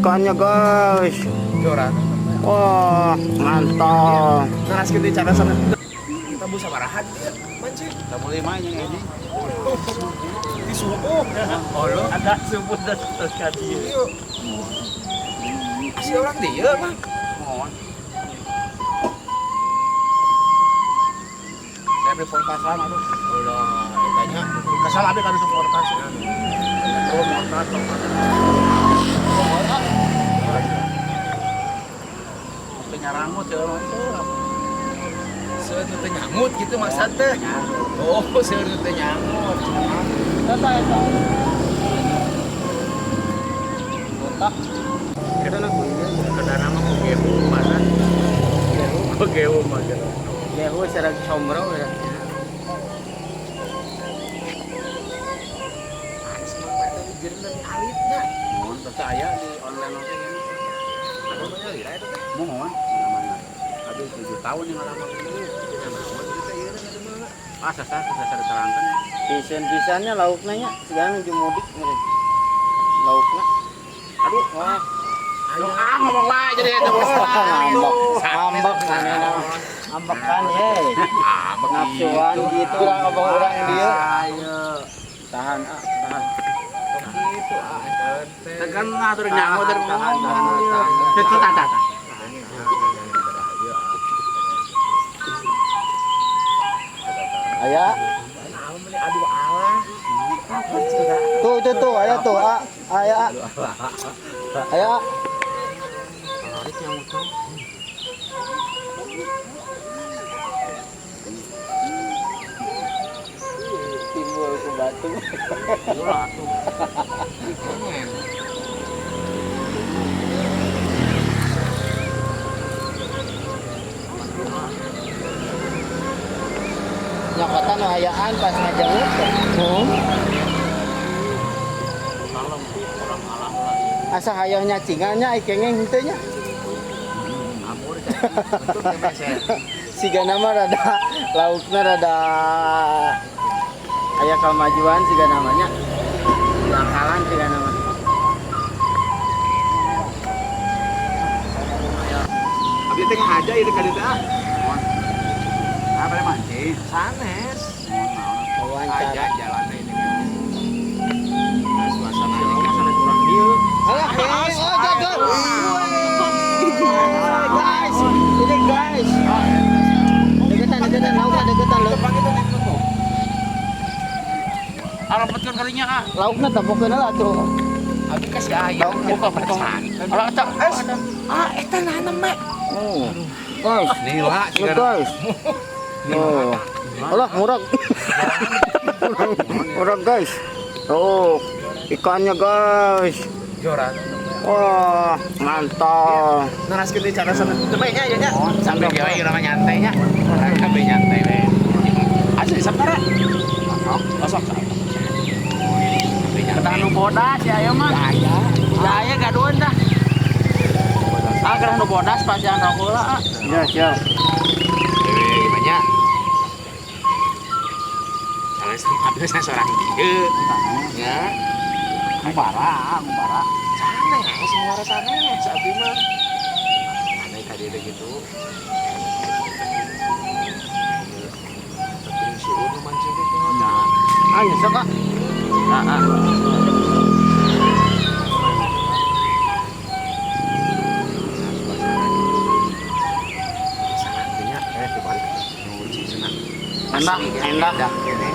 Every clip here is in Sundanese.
Ikannya guys. Wah, mantap. Nah, kita cara sana. Kita bu sabaraha dia mancing. Tak boleh main yang ini. Di subuh. Oh lo? Ada subuh dan terjadi. Si orang dia mah. Mohon. Saya beli portasan aduh. Udah, tanya. Kesal abi kan portasan. Oh, portas, portas. Penyarangut ya orang itu. Seueur teu nyangut gitu maksud teh. Oh, seueur teu nyangut. Eta eta. Botak. Eta na Kedana mah ku gehu mana? Ku gehu mah gitu. Gehu sareng combro ya. Anis mah eta jereunan alitna. Mohon percaya di online oke kan. Anu mah lira eta teh. Mohon namanya. Habis 7 tahun yang lama ini. Cenah naon kita ieu mah. Ah, sasa sasa diterangkan. Pisan-pisannya laukna nya sigana nuju mudik meureun. Laukna. Aduh, Wah, aduh, ah ngomong lah jadi eta bos. ngambek. Ngambek manehna. Ngambekan ye. Ah, Nafsuan gitu lah ngomong urang dieu. Ayo. Tahan ah, tahan. Gitu ah eta teh. Tekan ngatur nyango dari Tahan, tahan, ngomong. tahan. Itu tata. Aya. Aduh Allah. Tuh tuh tuh, aya tuh, ah. Aya. ah. Aya. Tarik yang utang. Timbul ke batu. Ulah atuh. Nyokotan nu hayaan pas ngajenguk. Kalem orang alam lagi. Asa hayang nyacingannya ai kengeng henteu nya. Amur cai. Sigana mah rada laukna rada aya kamajuan sigana mah nya. Bakalan sigana mah. Abi teh ngaja ieu ka dieu teh. Mohon. Ah, pada mancing. Sanes. Mohon naon. Wawancara. Aja jalannya ini kan. Nah, suasananya kan. Sana kurang dieu. Alah, oh jago. Guys, ini guys. Deketan, deketan, laukna deketan lauk. Aropetkeun kalinya ah. Laukna tapokeun lah tuh. Abi kasih ayam. Buka buka. Alah eta. Ah, eta nanem mah. Oh. Guys, Nila ini guys. Oh. Alah, murag. Murag guys. Oh, ikannya guys. Joran. Wah, mantap. Neraskeun di cara sana. Teu bae nya nya. Sampai kieu we urang nyantainya. Urang kabeh nyantai we. Asli sabaraha? Sok, sok. Ketah nu bodas ya ayo mah. Aya. Ya aya gaduhan dah. Ah, kerah nu bodas pasian rokok lah. ah. Ya, siap. Eh, gimana? Kalau sama saya seorang dieu. Ya. Ngubara, ngubara. Sanes, ngawara sanes abdi mah. Aneh tadi teh gitu. Tapi seueur nu mancing teh tinggal Nah, Ah, nyesek ah. ah, ah. Suasana gitu. Sangatnya dibalik nyuci cenah. Enak, Asli, ya. enak. Enak ini.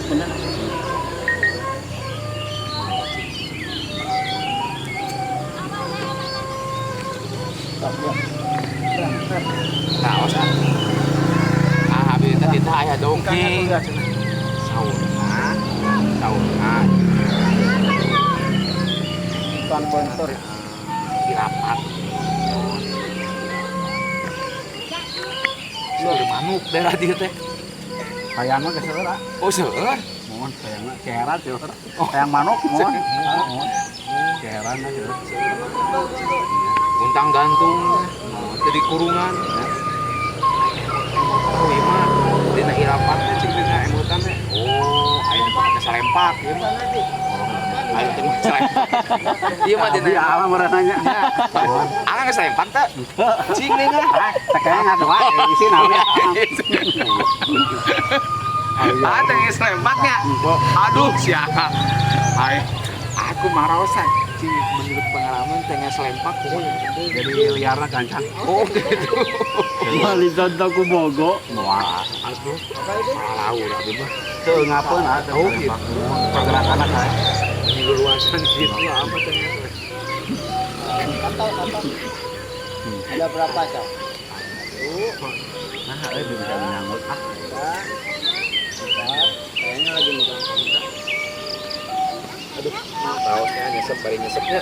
Bener. Nah, os ah. Ah, habis tadi teh aya dongking. Saurna, saurna. Ikan bontor. Dirapat. Seueur manuk daerah dieu teh. Hayang mah geus seueur ah. Oh, seueur. Mohon hayang mah ceheran seueur. Hayang manuk mohon. Mohon. Ceheran mah seueur. Guntang gantung teh di kurungan. Oh, ieu mah dina irapat teh cing dina emutan teh. Oh, aya nu pakai salempak ieu mah. Ayo teh mah serempak. Ieu mah dina. Di alam nanya. Akang geus serempak teh. Cing nih ah. Teh kayaknya ngadu wae isi nawe. Ah, teh geus serempaknya. Aduh, siapa? Ai, aku marosan. Cing, menurut pengalaman teh geus serempak kumaha? Jadi liarna gancang. Oh, gitu. Bali contoh ku bogo. Wah, aduh. Malah udah mah. Teu ngapeun atuh. Oh, gitu. Pergerakan saya. Di luasan gitu apa teh? Kantau, kantau. Ada berapa, Cak? Nah, euy bisa menyanggut ah. Tiga, empat. Kayaknya lagi megang kontak. Aduh, taosnya nyesep bari nyesepnya.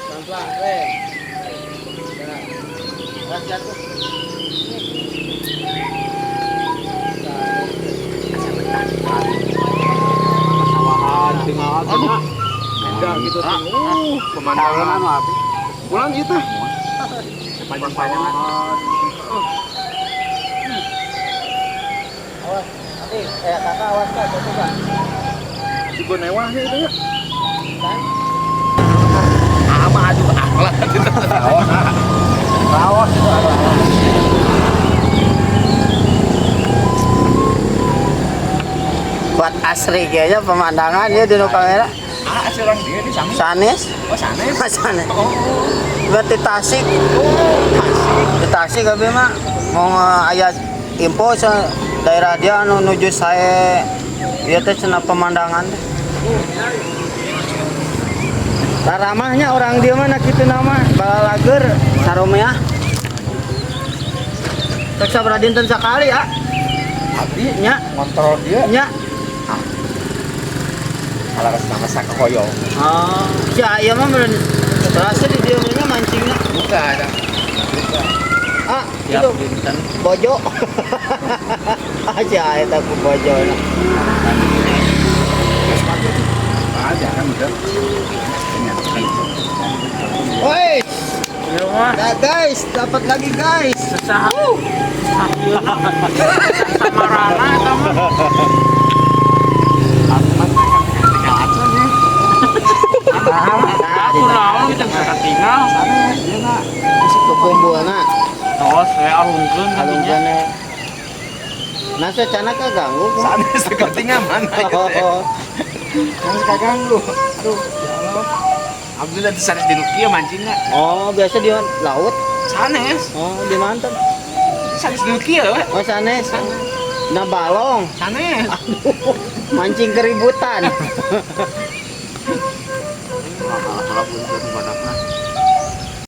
Pelan-pelan, rem. Nah, awas jatuh. Sawahan tinggal. Aduh. Beda gitu tuh. Pemandangan. Anu api. Pulang gitu. Sepanjang-panjang. Awas, nanti kakak awas kak, jatuh kak. Juga mewahnya itu ya. Kan? Ama aduh akhlak gitu. Rawas itu ada. Buat asri kayaknya pemandangan ya di kamera. Ah, asli orang dia di sana. Sanes, Oh, sanes. sanes. Oh, Berarti Tasik. Tasik. Di Tasik tapi mah mau aya info sa daerah dia anu nuju saya dia teh cenah pemandangan teh. Ramahnya orang dia mana kitu nama balalager saromea. Tek sabaraha dinten sakali ya. Abdi Nya, ngontrol dia. nya. Kalau sama sakahoyong. Oh, ya ieu mah bener terasa di dieu nya mancingna. Buka ada. Ah, itu bojo. Aja eta ku bojo. Aja kan udah. Woi. Nah, guys, dapat lagi guys. Samarana eta mah. Tinggal aja nih. Aku naon kita bisa tinggal. Kukumbuana, Tos we alungkeun alungkeun. Nah, saya cana kaganggu. Sanes ketinggalan mana gitu. Oh, Sanes kaganggu. Aduh, ya Allah. Abdi tadi sanes di Nukia mancingnya. Oh, biasa di laut. Sanes. Oh, di mana? Sanes di Nukia we. Oh, sanes. Nah, balong. Sanes. Aduh, mancing keributan. Kalau punten badakna.